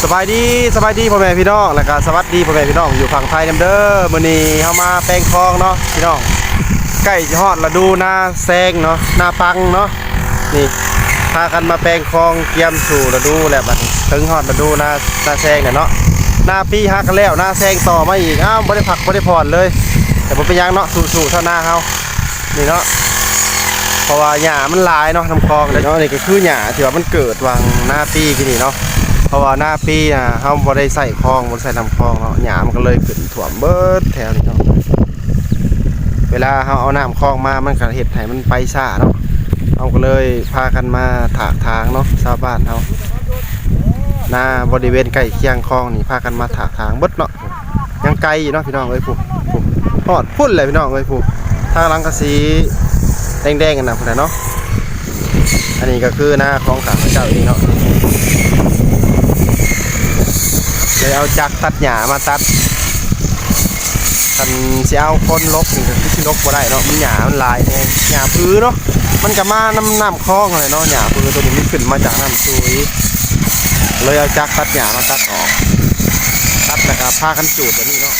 ສະບາຍດີ ສະບາຍດີພໍ່ແມ່ພີ່ນ້ອງ ແລ້ວກະສະຫວັດດີພໍ່ແມ່ພີ່ນ້ອງຢູ່ຝັ່ງໄທນຳເດີ. ມື້ນີ້ເຮົາມາແປງຄອງເນາະພີ່ນ້ອງ ໃກ້ຊິຮອດລະດູນາແຊງເນາະ ນາປັງເນາະ. ນີ້ພາກັນມາແປງຄອງກຽມສູ່ລະດູແລ້ວ ບັດນີ້ເຖິງຮອດລະດູນາ ນາແຊງແລ້ວເນາະ. ນາປີຫາກະແລ້ວ ນາແຊງຕໍ່ມາອີກ ອ້າວ ບໍ່ໄດ້ພັກບໍ່ໄດ້ຜ່ອນເລີຍ ແຕ່ບໍ່ເປັນຫຍັງເນາະ ສູ້ໆ ຊາວນາເຮົາ. ນີ້ເນາະ ເພາະວ່າຫຍ້າມັນຫຼາຍເນາະ ນຳຄອງເນາະ. ນີ້ກະຄືຫຍ້າທີ່ວ່າມັນເກີດຫວ່າງນາປີກີ້ນີ້ເນາະ ເພາະວ່ານາປີນະ ເຮົາບໍ່ໄດ້ໃຊ້ຄອງ ບໍ່ໄດ້ໃຊ້ນຳຄອງເນາະ ຫຍ້າມັນກະເລີຍຂຶ້ນຖ້ວມເບິດແຖວນີ້ເນາະ. ເວລາເຮົາເອົານຳຄອງມາ ມັນກະເຮັດໃຫ້ມັນໄປຊ້າເນາະ ເຮົາກະເລີຍພາກັນມາຖາກຖາງເນາະ ຊາວບ້ານເຮົາ ນາບໍລິເວນໃກ້ຄຽງຄອງນີ້ ພາກັນມາຖາກຖາງເບິດເນາະ. ຍັງໄກຢູ່ເນາະພີ່ນ້ອງເອີຍ ພຸ້ນ ພຸ້ນ ຮອດພຸ້ນແຫຼະພີ່ນ້ອງເອີຍ ພຸ້ນ ທາງຫຼັງກະສີແດງໆ ຫັ້ນນະ ພຸ້ນນະເນາະ. ອັນນີ້ກະຄືນາຂອງຂ້າພະເຈົ້າເອງເນາະ ເລີຍເອົາຈັກຕັດຫຍ້າມາຕັດ. ຄັນຊິເອົາຄົນຫຼົກນີ້ກະຄືຊິຫຼົກບໍ່ໄດ້ເນາະ ມັນຫຍ້າມັນຫຼາຍແຮງ ຫຍ້າຜືເນາະ ມັນກະມານຳ ນຳ ຄອງຫັ້ນແຫຼະເນາະ. ຫຍ້າຜືໂຕນີ້ມັນຂຶ້ນມາຈາກນ້ຳຊຸຍ ເລີຍເອົາຈັກຕັດຫຍ້າມາຕັດອອກ ຕັດແລ້ວກະພາກັນຈູດແບບນີ້ເນາະ.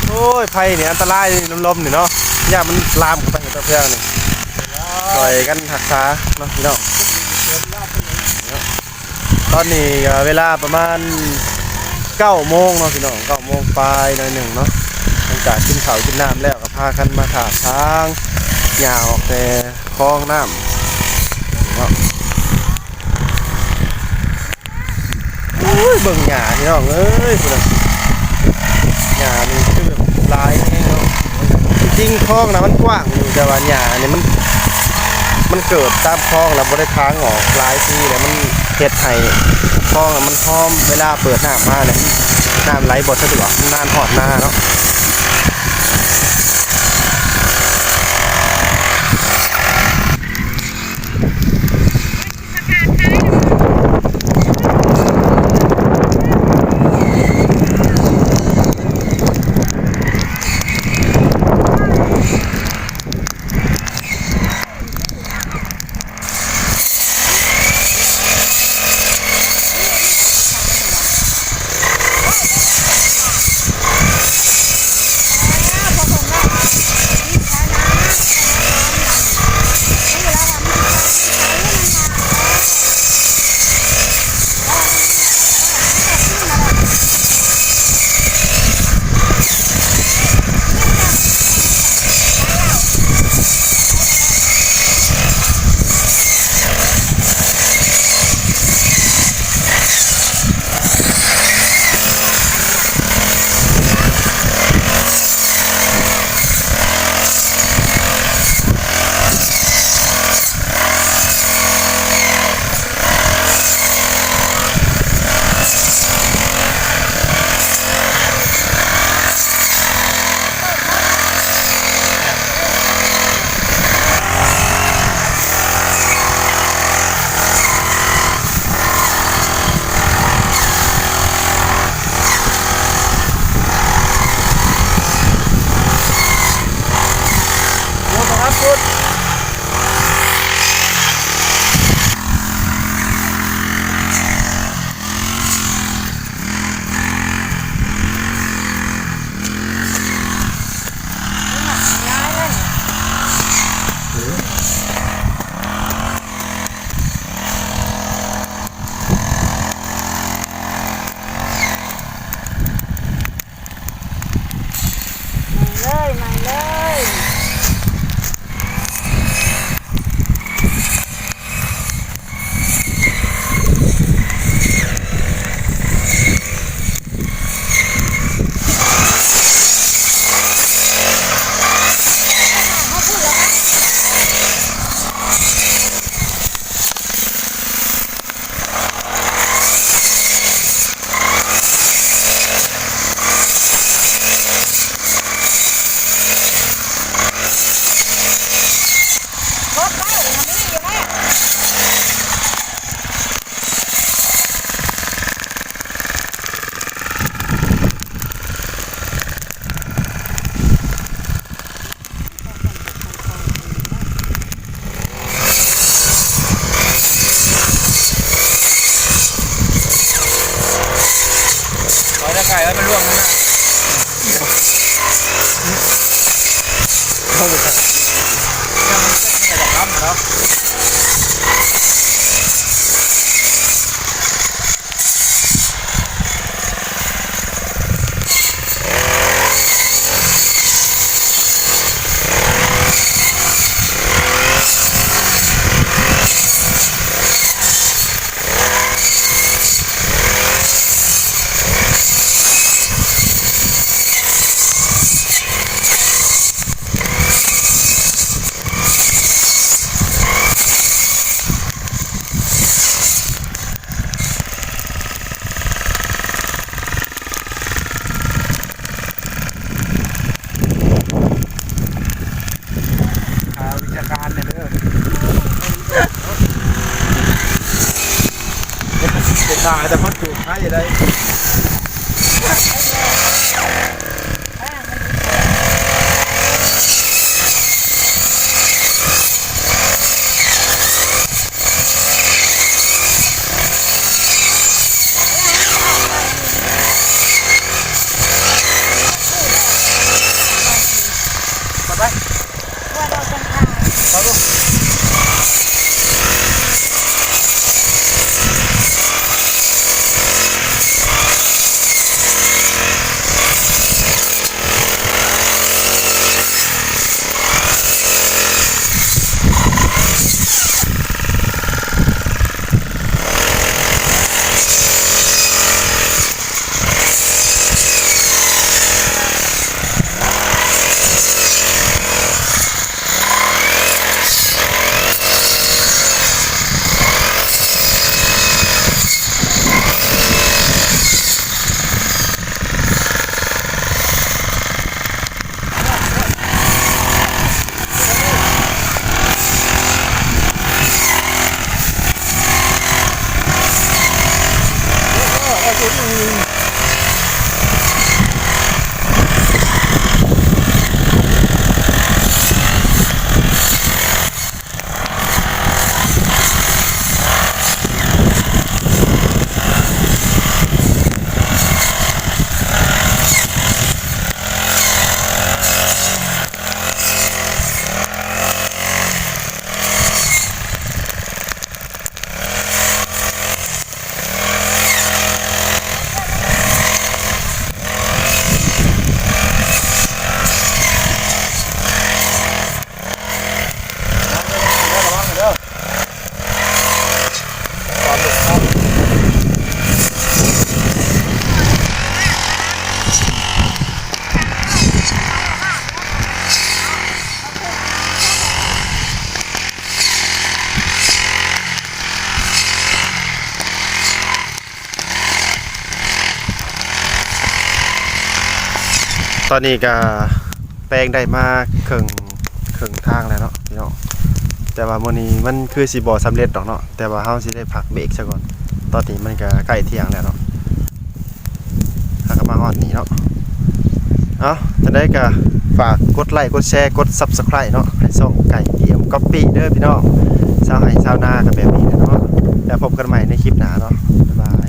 ໂອ້ຍ ໄຟນີ້ອັນຕະລາຍ ລົມໆ ນີ້ເນາະ ຢ້ານມັນລາມເຂົ້າໄປໃນຕົວເຄື່ອງນີ້ ຊ່ອຍກັນຮັກສາເນາະພີ່ນ້ອງ. ຕອນນີ້ກະເວລາປະມານເກົ້າໂມງເນາະພີ່ນ້ອງ ເກົ້າໂມງປາຍໜ້ອຍໜຶ່ງເນາະ. ຫຼັງຈາກກິນເຂົ້າກິນນ້ຳແລ້ວກະພາກັນມາຖາກຖາງຫຍ້າອອກແຕ່ຄອງນ້ຳເນາະ. ໂອ້ຍ ເບິ່ງຫຍ້າພີ່ນ້ອງເອີຍ ພຸ້ນນະ ຫຍ້ານີ້ຄືແບບຫຼາຍແຮງເນາະ. ຈິງໆ ຄອງນະມັນກວ້າງຢູ່ ແຕ່ວ່າຫຍ້ານີ້ມັນ ມັນເກີດຕາມຄອງລະບໍ່ໄດ້ຖາງອອກຫຼາຍປີແລ້ວ ມັນເຮັດໃຫ້ຄອງນະມັນຫອມ ເວລາເປີດນ້ຳມາແລ້ວ ນ້ຳໄຫຼບໍ່ສະດວກ ມັນນານຮອດນາເນາະ. ໂ ຕາຍ ແຕ່ມັນປູກໄດ້ໄດ. ໄປ ໄປ ໄປລົງ. ຕອນນີ້ກະແປງໄດ້ມາເຄິ່ງ ເຄິ່ງທາງແລ້ວເນາະພີ່ນ້ອງ, ແຕ່ວ່າມື້ນີ້ມັນຄືຊິບໍ່ສຳເລັດດອກເນາະ, ແຕ່ວ່າເຮົາຊິໄດ້ພັກເບຣກຊະກ່ອນ. ຕອນນີ້ມັນກະໃກ້ທ່ຽງແລ້ວເນາະ, ເຮົາກະມາຮອດນີ້ເນາະ. ເອົ້າ ຈັ່ງໃດກະຝາກກົດໄລ້ ກົດແຊ ກົດ Subscribe ເນາະ ໃຫ້ຊ່ອງໄກ່ ດີເອັມ Copy ເດີພີ່ນ້ອງ. ຊາວໄຮ່ຊາວນາກະແບບນີ້ແຫຼະເນາະ, ແລ້ວພົບກັນໃໝ່ໃນຄລິບໜ້າເນາະ. ບາຍບາຍ.